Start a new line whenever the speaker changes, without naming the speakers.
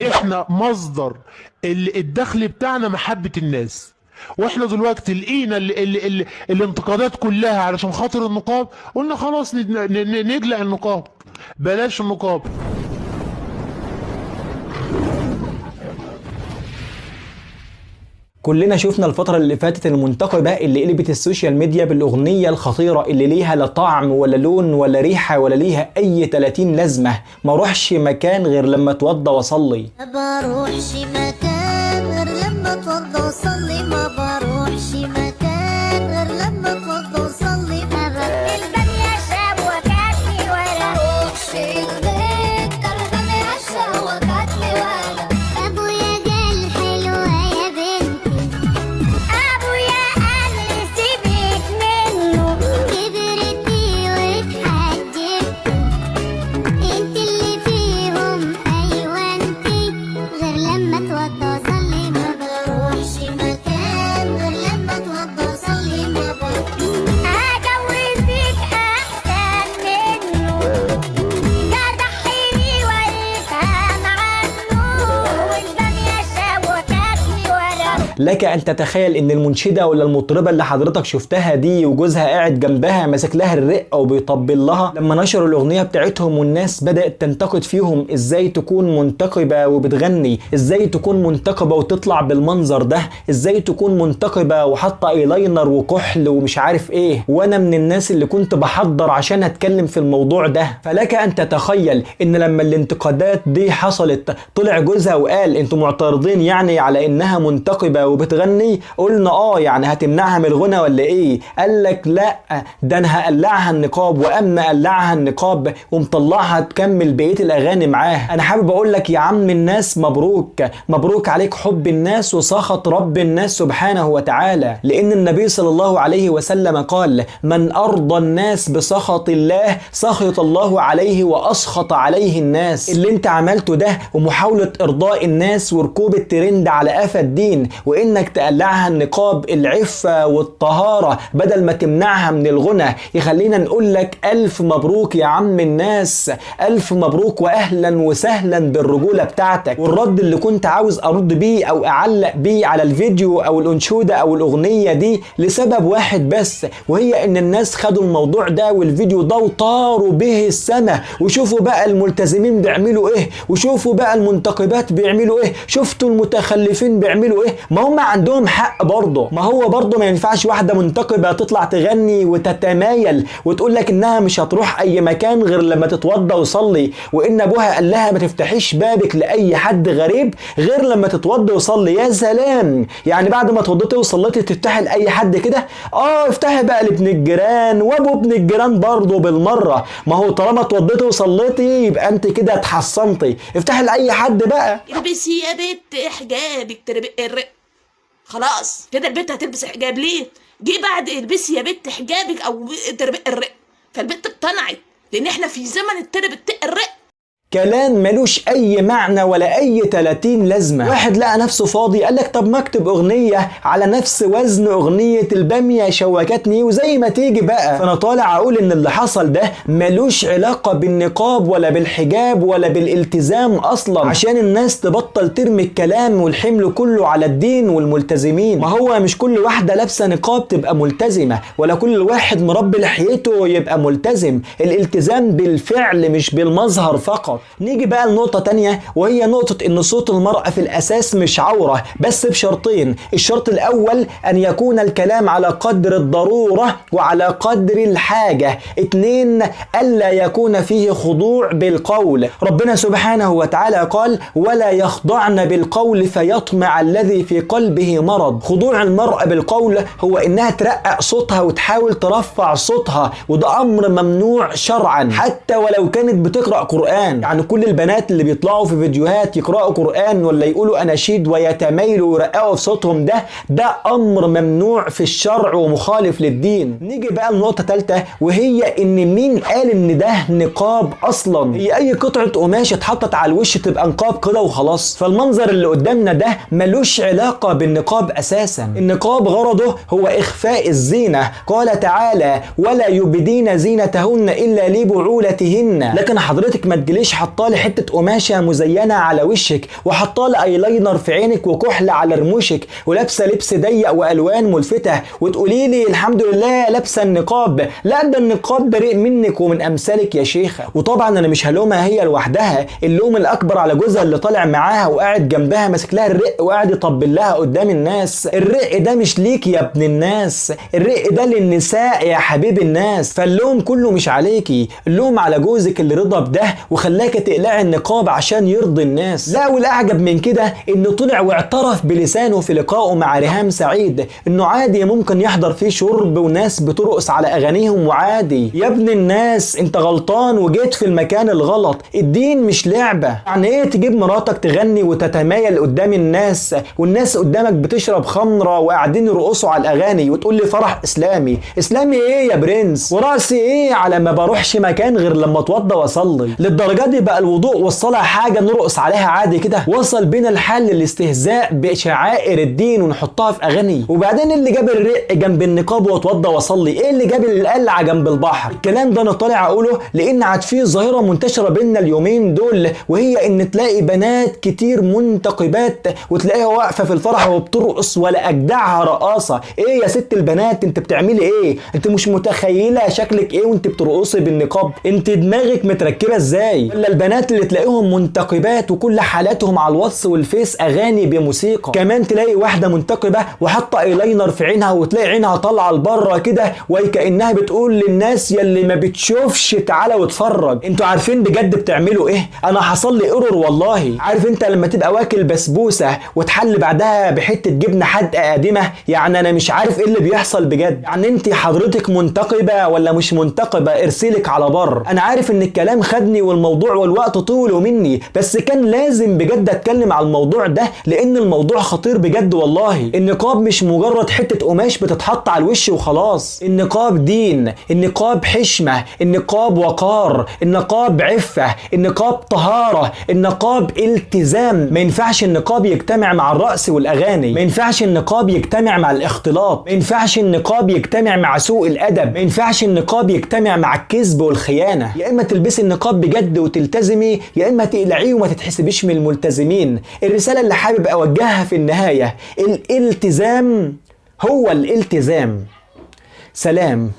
احنا مصدر الدخل بتاعنا محبة الناس، واحنا دلوقتي لقينا ال ال ال الانتقادات كلها علشان خاطر النقاب، قلنا خلاص نجلع النقاب، بلاش النقاب.
كلنا شفنا الفترة اللي فاتت المنتقبة اللي قلبت ال social media بالأغنية الخطيرة اللي ليها لا طعم ولا لون ولا ريحة ولا ليها أي 30 لازمة. ما روحش مكان غير لما اتوضى واصلي.
ما بروحش مكان غير لما اتوضى واصلي، ما بروحش مكان غير لما اتوضى واصلي. ما البامية شوكتني ولا روحش البيت، البامية شوكتني ولا. ابويا قال حلوة يا بنتي، ابويا قال لي سيبك منه، كبرتي واتحجبتي، انت اللي فيهم ايوه انت، غير لما اتوضى واصلي. ما بروحش مكان غير لما اتوضى واصلي. ما بروح هجوزك احسن منه، جرحيني وافهم عنه، والبامية شوكتني ورا.
لك أن تتخيل إن المنشدة ولا المطربة اللي حضرتك شفتها دي وجوزها قاعد جنبها ماسك لها الرقة وبيطبل لها لما نشروا الأغنية بتاعتهم والناس بدأت تنتقد فيهم إزاي تكون منتقبة وبتغني، إزاي تكون منتقبة وتطلع بالمنظر ده، إزاي تكون منتقبة وحاطة ايلاينر وكحل ومش عارف إيه. وأنا من الناس اللي كنت بحضر عشان أتكلم في الموضوع ده. فلك أن تتخيل إن لما الانتقادات دي حصلت طلع جوزها وقال انتوا معترضين يعني على إنها منتقبة وبتغني؟ قلنا اه يعني هتمنعها من الغنى ولا ايه؟ قال لك لا، ده انا هقلعها النقاب، واما قلعها النقاب ومطلعها تكمل بقية الاغاني معاه. انا حابب اقول لك يا عم الناس مبروك، مبروك عليك حب الناس وسخط رب الناس سبحانه وتعالى، لان النبي صلى الله عليه وسلم قال من ارضى الناس بسخط الله سخط الله عليه واسخط عليه الناس. اللي انت عملته ده ومحاولة ارضاء الناس وركوب الترند على قفا الدين وانك تقلعها النقاب العفة والطهارة بدل ما تمنعها من الغنى، يخلينا نقول لك الف مبروك يا عم الناس، الف مبروك واهلا وسهلا بالرجولة بتاعتك. والرد اللي كنت عاوز ارد بيه او اعلق بيه على الفيديو او الانشودة او الاغنية دي لسبب واحد بس، وهي ان الناس خدوا الموضوع ده والفيديو ده وطاروا به السما، وشوفوا بقى الملتزمين بيعملوا ايه، وشوفوا بقى المنتقبات بيعملوا ايه، شفتوا المتخلفين بيعملوا ايه. ما هم عندهم حق برضه، ما هو برضه ما ينفعش واحدة منتقبة تطلع تغني وتتمايل وتقول لك انها مش هتروح اي مكان غير لما تتوضى وصلي، وان ابوها قال لها ما تفتحيش بابك لاي حد غريب غير لما تتوضى وصلي. يا سلام، يعني بعد ما اتوضيتي وصليتي تفتحي لاي حد كده؟ اه افتحي بقى لابن الجيران وابو ابن الجيران برضه بالمرة، ما هو طالما اتوضيتي وصليتي يبقى انت كده اتحصنتي، افتحي لاي حد بقى.
البسي يا بنت حجابك تربق الرق، خلاص كده البنت هتلبس حجاب ليه؟ جه بعد البسي يا بنت حجابك او تربق الرق، فالبنت اقتنعت لان احنا في زمن التربق الرق.
كلام ملوش اي معنى ولا اي 30 لازمه. واحد لقى نفسه فاضي قال لك طب ما اكتب اغنية على نفس وزن اغنية الباميه شوكتني وزي ما تيجي بقى. فانا طالع اقول ان اللي حصل ده ملوش علاقة بالنقاب ولا بالحجاب ولا بالالتزام اصلا، عشان الناس تبطل ترمي الكلام والحمل كله على الدين والملتزمين. ما هو مش كل واحدة لابسه نقاب تبقى ملتزمة، ولا كل واحد مربي لحيته يبقى ملتزم. الالتزام بالفعل مش بالمظهر فقط. نيجي بقى لنقطة تانية، وهي نقطة ان صوت المرأة في الاساس مش عورة، بس بشرطين. الشرط الاول ان يكون الكلام على قدر الضرورة وعلى قدر الحاجة. اتنين، الا يكون فيه خضوع بالقول. ربنا سبحانه وتعالى قال ولا يخضعن بالقول فيطمع الذي في قلبه مرض. خضوع المرأة بالقول هو انها ترقق صوتها وتحاول ترفع صوتها، وده امر ممنوع شرعا حتى ولو كانت بتقرأ قرآن. يعني كل البنات اللي بيطلعوا في فيديوهات يقرأوا قرآن ولا يقولوا أناشيد ويتمايلوا ويرققوا في صوتهم، ده أمر ممنوع في الشرع ومخالف للدين. نيجي بقى لنقطة ثالثة، وهي إن مين قال إن ده نقاب أصلا؟ هي أي قطعة قماش اتحطت على الوش تبقى نقاب كده وخلاص؟ فالمنظر اللي قدامنا ده ملوش علاقة بالنقاب أساسا. النقاب غرضه هو إخفاء الزينة. قال تعالى ولا يبدين زينتهن إلا لبعولتهن. لكن حضرتك ما تجيليش حاطه لي حتة قماشة مزينة على وشك، وحاطه لي ايلاينر في عينك وكحله على رموشك، ولابسه لبس ضيق والوان ملفته، وتقولي لي الحمد لله لابسه النقاب. لا، ده النقاب بريء منك ومن امثالك يا شيخه. وطبعا انا مش هلومها هي لوحدها، اللوم الاكبر على جوزها اللي طالع معاها وقاعد جنبها ماسك لها الرق وقاعد يطبل لها قدام الناس. الرق ده مش ليك يا ابن الناس، الرق ده للنساء يا حبيب الناس. فاللوم كله مش عليكي، اللوم على جوزك اللي رضى بده وخلاك تقلعي النقاب عشان يرضي الناس. لا، والاعجب من كده انه طلع واعترف بلسانه في لقائه مع ريهام سعيد انه عادي ممكن يحضر فيه شرب وناس بترقص على اغانيهم وعادي. يا ابن الناس انت غلطان وجيت في المكان الغلط، الدين مش لعبة. يعني ايه تجيب مراتك تغني وتتمايل قدام الناس والناس قدامك بتشرب خمرة وقاعدين يرقصوا على الاغاني وتقول لي فرح اسلامي؟ اسلامي ايه يا برنس؟ وراسي ايه على ما بروحش مكان غير لما اتوضى واصلي؟ للدرجة دي بقى الوضوء والصلاة حاجة نرقص عليها عادي كده؟ وصل بينا الحل للاستهزاء بشعائر الدين ونحطها في اغاني. وبعدين اللي جاب الرق جنب النقاب واتوضى واصلي؟ ايه اللي جاب القلعة جنب البحر؟ الكلام ده انا طالع اقوله لان عاد فيه ظاهره منتشرة بينا اليومين دول، وهي ان تلاقي بنات كتير منتقبات وتلاقيها واقفة في الفرح وبترقص ولا اجدعها رقاصه. ايه يا ست البنات انت بتعملي ايه؟ انت مش متخيله شكلك ايه وانت بترقصي بالنقاب؟ انت دماغك متركبه ازاي؟ ولا البنات اللي تلاقيهم منتقبات وكل حالاتهم على الواتس والفيس اغاني بموسيقى. كمان تلاقي واحدة منتقبه وحاطه ايلاينر في عينها وتلاقي عينها طالعه لبره كده وكانها بتقول للناس يلي ما بتشوفش تعالى واتفرج. انتوا عارفين بجد بتعملوا ايه؟ انا حصل لي error والله. عارف انت لما تبقى واكل بسبوسه وتحل بعدها بحته جبنه حادقه قديمة؟ يعني انا مش عارف ايه اللي بيحصل بجد. يعني انت حضرتك منتقبه ولا مش منتقبه؟ ارسلك على بر. انا عارف ان الكلام خدني والموضوع والوقت طوله مني، بس كان لازم بجد اتكلم على الموضوع ده لان الموضوع خطير بجد والله. النقاب مش مجرد حتة قماش بتتحط على الوش وخلاص. النقاب دين، النقاب حشمه، النقاب وقار، النقاب عفة، النقاب طهارة، النقاب التزام. ما ينفعش النقاب يجتمع مع الرقص والاغاني، ما ينفعش النقاب يجتمع مع الاختلاط، ما ينفعش النقاب يجتمع مع سوء الادب، ما ينفعش النقاب يجتمع مع الكذب والخيانة. يا اما تلبسي النقاب بجد وتلتزمي، يا اما تقلعيه وما تتحسبيش من الملتزمين. الرسالة اللي حابب اوجهها في النهاية، الالتزام هو الالتزام. سلام.